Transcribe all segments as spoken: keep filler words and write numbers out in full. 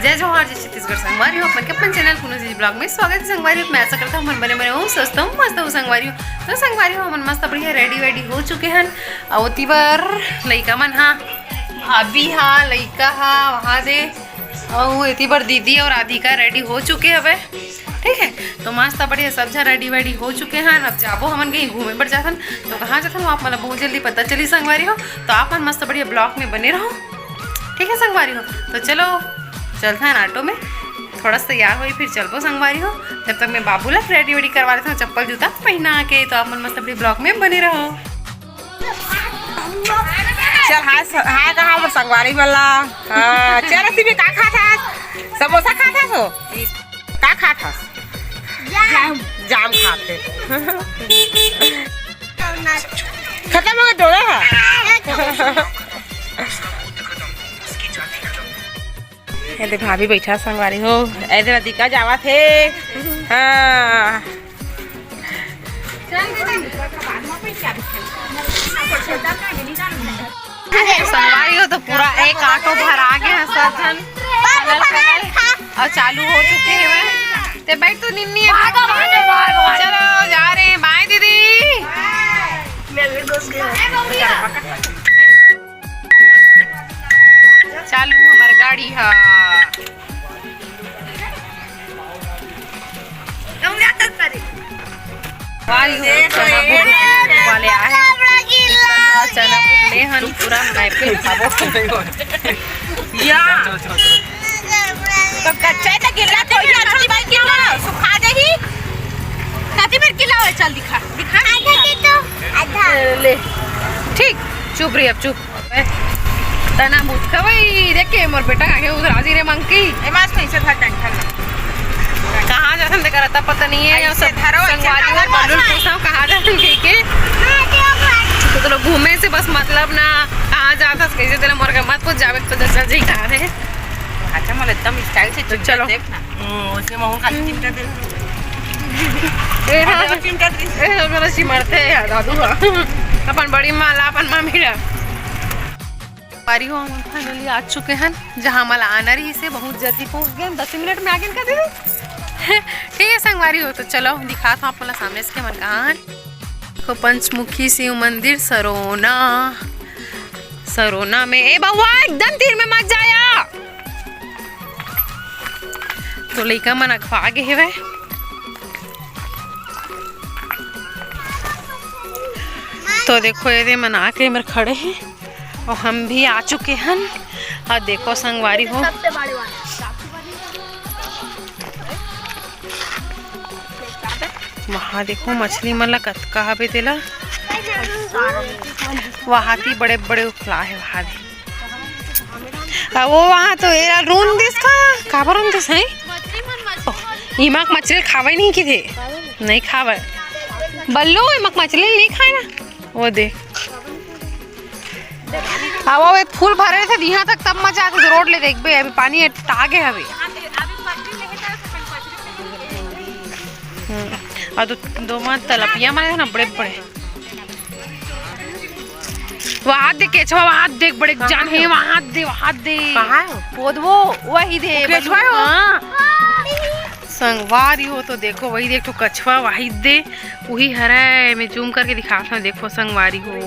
जय जोहार, जय छत्तीसगढ़ संगवारी हो, आप मन के अपन चैनल कुनो चीज ब्लॉग में स्वागत है। संगवारी हो, मैं आशा करता हूँ मन बने बने हो, स्वस्थ हो, मस्त हो संगवारी हो। तो संगवारी हो, हमन मस्त बढ़िया रेडी वेडी हो चुके हन। अउ ओती बर लइका मन हा, भाभी हा, लइका हा, वहाँ दे, अउ एती बर दीदी अउ राधिका रेडी हो चुके हवे। ठीक है, तो मस्त बढ़िया सब झन रेडी वेडी हो चुके हन। अब जाबो हमन कहीं घूमे बर जाथन, तो कहाँ जाथन वो आप मन ला बहुत जल्दी पता चली संगवारी हो। तो आप मन मस्त बढ़िया ब्लॉग में बने रहो। ठीक है संगवारी हो, तो चलो चलथन ऑटो में, थोड़ा सा तैयार होई फिर चलबो संगवारी हो। जब तक मैं बाबू ला रेडी वेडी करवा लेथन चप्पल जूता पहना के, तो आप मन मस्त बढ़िया ब्लॉग में बने रहो। चल हाय स-, हाय कहा हमर संगवारी मन ला। हाँ, चल रश्मि का खात हस? समोसा खात हस हो? का खात हस? जाम। जाम खात हे। खत्म हो गया डोरा हा। ये दे भाभी बैठा संगवारी हो, ये दे राधिका जावत हे। हाँ। संगवारी हो तो पूरा एक ऑटो भरा गया है, सब झन अउ चालू हो चुके हैं। ते बैठ तो निन्नी है। चलो जा रहे हैं, बाय दीदी। चालू हमर गाड़ी हा। भाई हो, चना बूट वाले आए। चना बूट ले हन, पूरा मैं पे खाबो। या। तो कच्चा है तो गिल्ला तो ही अच्छा भाई, गिल्ला सुखा दे ही। कति बेर गिल्ला होय, चल दिखा, दिखा। आधा दे तो, आधा। ले, ठीक, चुप रही अब, चुप। तना भूत खवई, देख के मोर बेटा आगे उधर हाजिर है मंकी। ए, मास नहीं से धर टेंशन ना। कहाँ जाथन तेकर अता पता नहीं है। ऐसे सब धरो, ऐसे संगवारी धरो, और बलुल बस। पूछा कहाँ जाथन कह के। तो, तो लोग घूमे से बस मतलब ना, कहाँ जाथस कैसे तेला मोर के मत पूछ जावे तो जैसा जी कहाँ है। अच्छा, मोला एकदम स्टाइल से तो चिमटा चलो। देख ना। हम्म, उसमें महू खाली चिमटा दे। ए, हाँ। अरे, चिमटा दे। ए, ओकरा सिमरते है, दादू हा। अपन बड़ी माँ ला, अपन मामी ला। पारी हो, हम finally आ चुके हैं, जहाँ मला आना रही से बहुत जल्दी पहुँच गए, दस मिनट में आ गए का दीदी। ठीक है संगवारी हो, तो चलो दिखात हूँ आप मला सामने से के मन कहाँ है। देखो पंचमुखी शिव मंदिर सरोना, सरोना में। ए बउआ, एकदम तीर में मत जाया। तो लइका मन अखवा गे हेवय। तो देखो, एदे मन आके एमर खड़े हैं और हम भी आ चुके हन। और देखो संगवारी हो, सबसे बड़े वाला। वहाँ देखो मछली मन ला कतका हवे तेला। वहाँ ती बड़े बड़े उफला है वहाँ दे। आ, वो वहाँ तो एला रूंद दिस का, काबर रूंद दिस है? ओ, इमा के मछली खावे नहीं की थे, नहीं खावे। बल्लू, इमा के मछली नहीं खाए ना, वो दे। अब वो एक फूल भरे थे यहाँ तक, तब मजा आते रोड ले देखबे, अभी पानी टागे हवे। हम्म, और दो, दो माँ तलपिया मारे ना बड़े बड़े। वहाँ दे केचवा, वहाँ देख बड़े जान है, वहाँ दे, वहाँ दे। कहाँ है? वो वो वही दे, वो केचवा है वो? हाँ। संगवारी हो तो देखो, वही देख तो कछवा वही दे, वही हरे। मैं जूम करके दिखाता हूँ, देखो संगवारी हो,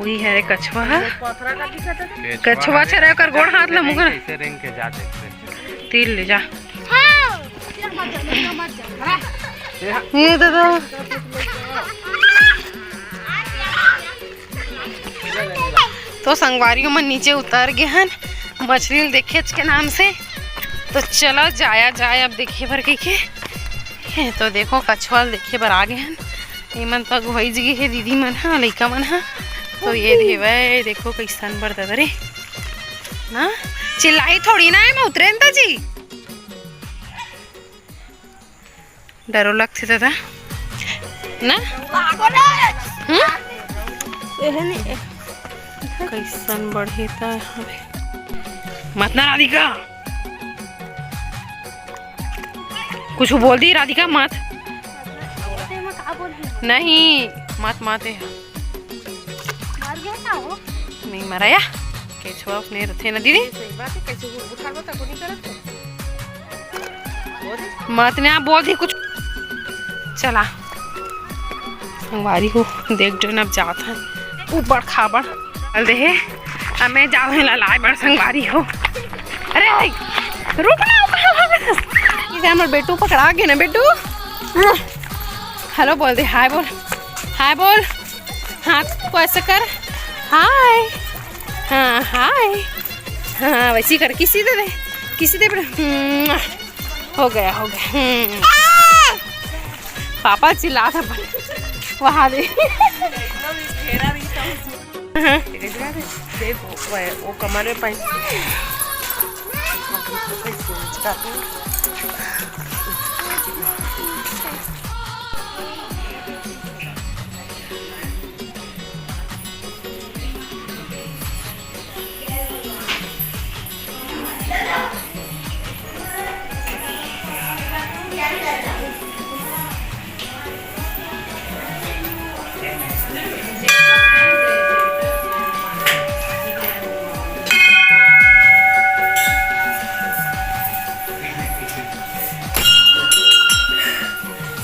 वही हरे कछवा। कछवा छरे ओकर गोड़ हाथ ला मुकर। कैसे रेंग के जा देखते। तीर ले जा। ये दादा। तो संगवारी हो मन नीचे उतर गे हन मछली ल देखेच के नाम से। तो चलो जाया जाए अब देखे बर कहिके। तो देखो कछवा ल देखे बर आ गे हन। एमन तो अगुवाई जगी हे दीदी मन हा, लइका मन हा। तो ये देवय देखो कैसन बर ददा रे ना, चिल्लाई थोड़ी ना है मैं उतरे न जी। डरो लगथे दादा ना। हम्म? कैसन बढ़े त हवे। मत ना राधिका, कुछ बोल दी राधिका, मत। नहीं, मत, मत ए। नहीं मरा या। केछवा उसने रथे ना दीदी। सही बात है, कैसे वो बुखार बता को नहीं करत है। बोल। मत ना बोल दी कुछ। चला। संगवारी हो, देख जो न अब जात है। ऊपर खाबड़। चल दे हे। अब मैं जात हूँ ला लाए बड़ संगवारी हो। अरे भाई, रुक ना, ऊपर खाबड़। ये हमर बेटू पकड़ा के ना बेटू। हेलो बोल दे, हाय बोल। हाय बोल। हाथ को ऐसे कर। हाय। हाँ, हाय। हाँ, वैसे ही कर, किसी दे दे। किसी दे बेटा। हम्म, हो गया, हो गया। हम्म। पापा चिल्ला था। वहाँ दे। हाँ। देख, वो, वो, वो कमर में पाई।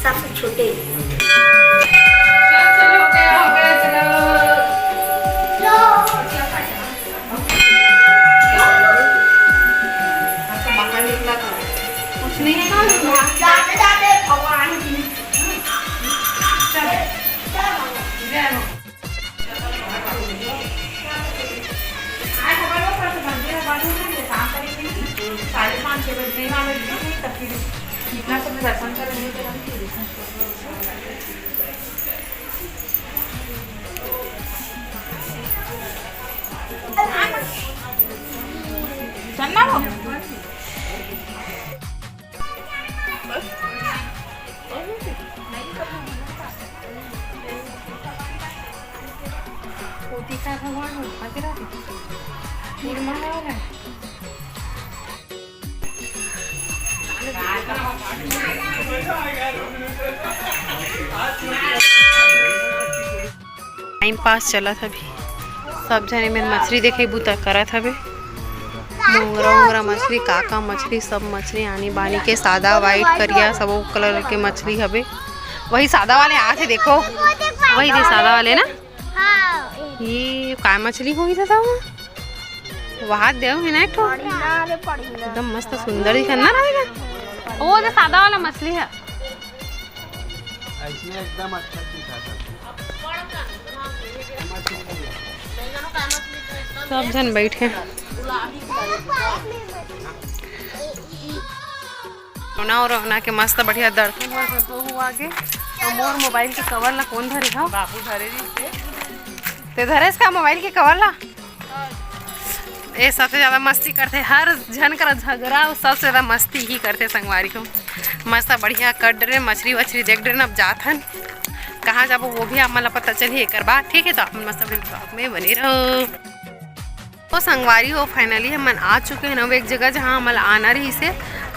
सबसे छोटे। चल, चल, हो गया, हो गया, चलो। आपको बाहर निकला था। कुछ नहीं है ना? जाते, जाते भगवान की। चल। जय हो। आज हमारे पास मंदिर हमारे यहाँ ये काम करेंगे नहीं। साढ़े पाँच, छः बजे नहीं मांगे, नहीं, तब फिर इतना सब दर्शन करेंगे तो हम फिर चलना हो। कोटि का भगवान हो, आगे रहो। निर्मल हो रहा है। टाइम पास चलत हवे, सब झने मेर मछली देखे बुता करत हवे। मोंगरा उंगरा मछली, का का मछली, सब मछली आनी बानी के, सादा, व्हाइट, करिया, सबो कलर के मछली हवे। वही सादा वाले आथे, देखो, वही दे सादा वाले ना। हाँ। ये का मछली होही दादा? वहाँ देव है ना एक ठो। बढ़िया रे, बढ़िया। एकदम मस्त सुंदर दिखत ना रहेगा। वो जो सादा वाला मछली है। इसमें एकदम अच्छा दिखा था। सब झन बैठ के। रोना और रोना के मस्त बढ़िया दर्शन वर्शन तो हुआ गे। और मोर मोबाइल के कवर ला कौन धरे हो? बाबू धरे रहिस। ते धरेस का मोबाइल के कवर ला? ए सबसे ज्यादा मस्ती करथे, हर झन करा झगड़ा, अउ सबसे ज्यादा मस्ती ही करथे संगवारी हो। मस्त बढ़िया कर डरे, मछरी वछरी देख डरे, अब जात हन। कहाँ जाबो वो भी आप मन ला पता चलही एकर बाद, ठीक है? तो आप मन मस्त अपने vlog में बने रहो। तो संगवारी हो, finally हमन आ चुके हैं ना वो एक जगह जहाँ हमन ला आना रहिस हे,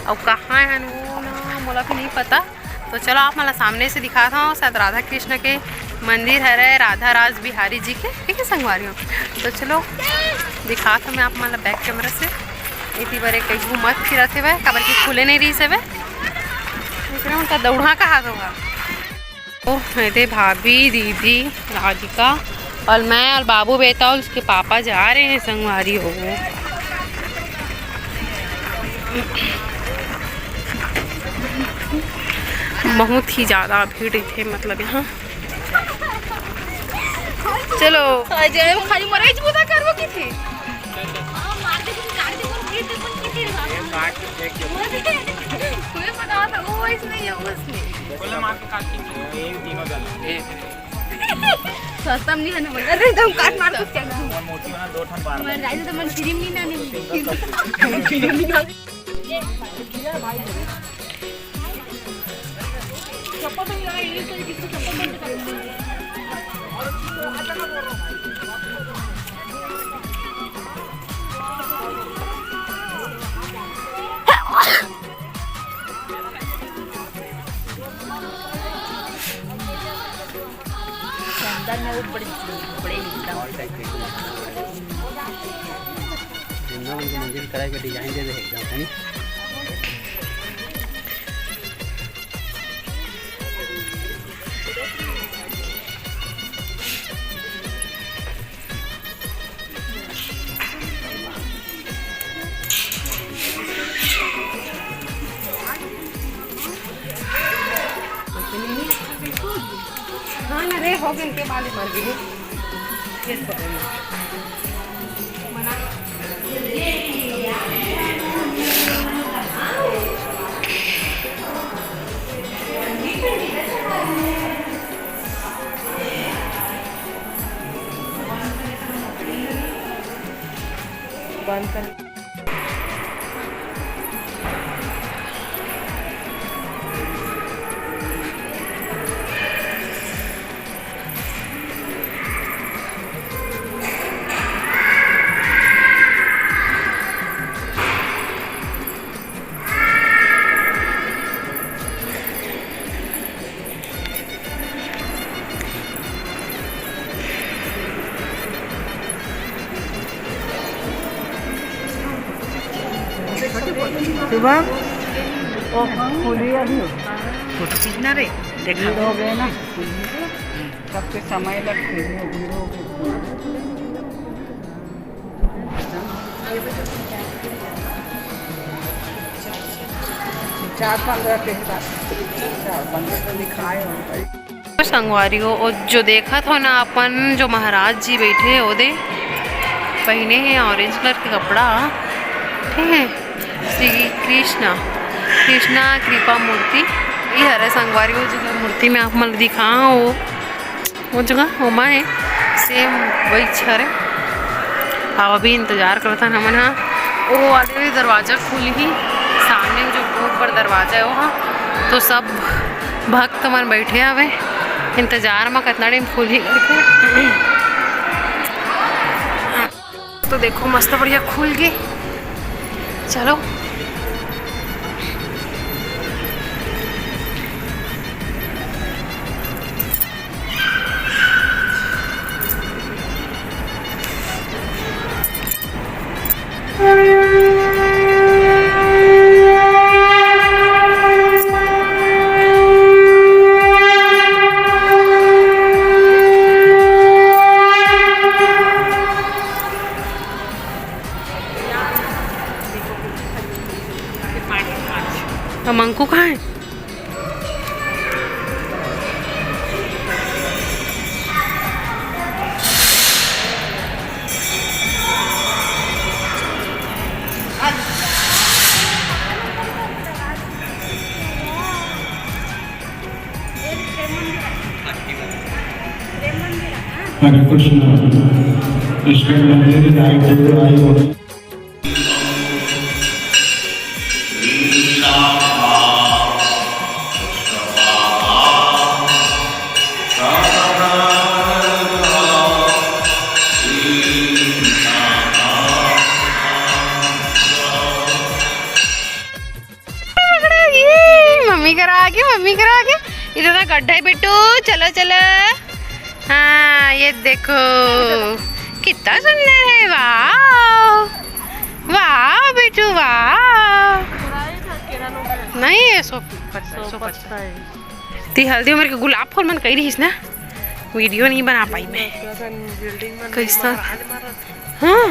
अउ कहाँ है वो ना मोला भी नहीं पता। तो चलो आप मन ला सामने से दिखात हूँ, शायद राधा कृष्ण के मंदिर हरे, राधा राज बिहारी जी के, ठीक है संगवारी हो। तो चलो दिखात हूँ मैं आप मन ला back camera से। इति बर एक घूमत फिरत हेवय, काबर कि खुले नहीं रहिस हेवय। एकरा मन का दौड़ा कहा होगा। ओ, एदे भाभी, दीदी, राधिका और मैं और बाबू बेटा और उसके पापा जा रहे हैं संगवारी हो। बहुत ही ज्यादा भीड़ थे, मतलब यहाँ। चलो। अजय, वो खाली मराई जी बुता करबो की थी। कोई पता था, वो इसमें, ये उसमें। बोले मार के काट के तीन, तीनों जन। सस्ता में नहीं है ना, बोल। अरे, तुम काट मार कुछ क्या? मोती बना दो ठन बार। हमारे राजू तो मन फ्री में नहीं ना, नहीं। अंदर में वो बड़े, बड़े एकदम। मंदिर कराए के डिजाइन दे दे एकदम, है नी? हाँ ना रे, हो गए के बाद मर गई। बंद कर। शुभम, ओ, खुली अभी। फोटो खींचना रे, देखा। भीड़ हो गए ना, सबके समय लग खुली, भीड़ हो गई। चार पंद्रह के हिसाब से, चार पंद्रह तो दिखाए हो। तो संगवारी हो, वो जो देखत हो ना, अपन जो महाराज जी बैठे हे, ओदे पहिने हे ऑरेंज कलर के कपड़ा, ठीक है, श्री कृष्णा, कृष्णा कृपा मूर्ति। ये हरे संगवारी हो, जो मूर्ति में आप मन दिखा हो, वो जगह ओमा है, सेम वही हरे। अब अभी इंतजार करत हन हमन हा, वो वाले भी दरवाजा खुलही, सामने जो बहुत बड़ दरवाजा है वो हा, तो सब भक्त मन बैठे हवे इंतजार में, कितना टाइम खुलही करके। तो देखो, मस्त बढ़िया खुल गे। चलो। हम अंकु कहाँ है? हरे कृष्ण। कृष्ण मंदिर जाए तो आयो। पकड़ा, ये मम्मी करा आगे, मम्मी करा आगे। इधर तो गड्ढा है बिट्टू, चलो चलो। हाँ, ये देखो कितना सुंदर है, वाह वाह बिट्टू वाह। नहीं, ये सौ पत्ता, सौ पत्ता है। ती हल्दी उमर के गुलाब फूल मन कही रहीस ना, वीडियो नहीं बना पाई मैं। कैसा? हाँ,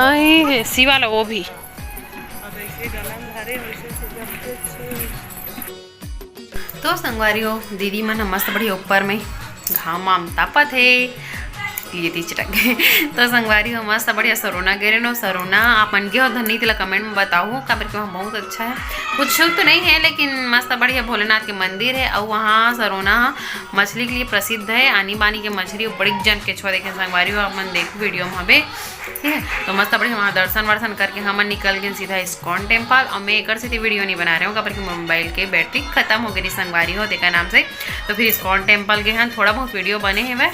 आई है सी वाला वो भी। तो संगवारी हो, दीदी मन ह मस्त बढ़िया ऊपर में घाम वाम तापत हे, ये ती चटक गए। तो संगवारी हो, मस्त बढ़िया सरोना गे रेन। सरोना आप मन गे हो धन्नी, तेला कमेंट में बताओ, काबर के वहाँ बहुत अच्छा है, कुछ शुद्ध तो नहीं है, लेकिन मस्त बढ़िया भोलेनाथ के मंदिर है। और वहाँ सरोना मछली के लिए प्रसिद्ध है, आनी बानी के मछली, बड़ी जन केछवा देखे संगवारी हो, आप मन देखो वीडियो में हवे। ठीक है, तो मस्त बढ़िया वहाँ दर्शन वर्शन करके हमन निकल गए सीधा इस्कॉन टेम्पल। और मैं एकर सेती वीडियो नहीं बना रहे हूँ, काबर कि मोबाइल के बैटरी खत्म हो गई संगवारी हो, तेकर नाम से। तो फिर इस्कॉन टेम्पल गए हैं, थोड़ा बहुत वीडियो बने हवे।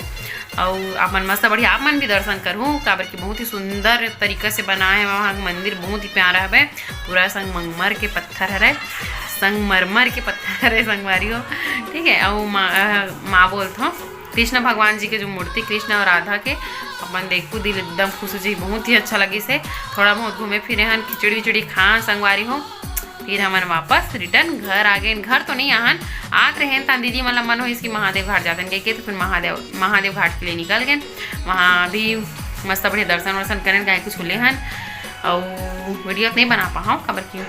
और आप मन मस्त बढ़िया, आप मन भी दर्शन करहू, काबर कि बहुत ही सुंदर तरीका से बनाए है वहाँ के मंदिर, बहुत ही प्यारा हवे। पूरा संगमरमर के पत्थर हरे, संगमरमर के पत्थर हरे संगवारी हो। ठीक है, और माँ, अ, माँ बोलत हूँ, कृष्ण भगवान जी के जो मूर्ति, कृष्ण और राधा के, अब अपन देखू, दिल एकदम खुश हो जाही, बहुत ही अच्छा लगिस हे। थोड़ा बहुत घूमे फिरे हन, खिचड़ी विचड़ी खान संगवारी हो, फिर हमन वापस return घर आ गेन। घर तो नहीं आहन, आत रहेन, तान दीदी मन ला मन होइस कि महादेव घाट जातन कहिके, तो फिर महादेव, महादेव घाट के लिए निकल गेन। वहाँ भी मस्त बढ़िया दर्शन वर्शन करेन, गाय कुछ ले हन, अउ video तो नहीं बना पाहूँ, काबर कि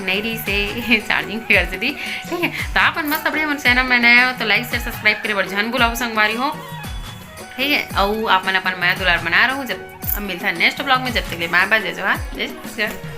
नहीं रहिस हे charging के घर से थी, ठीक है। तो आप मन मस्त बढ़िया हमर channel में नया हो तो like share subscribe करे बर झन भुलाओ संगवारी हो, ठीक है। अउ आप मन अपन मया दुलार बना रहू। जब अब मिलता है next vlog में, जब तक ले bye bye, जय जोहार, जय छत्तीसगढ़।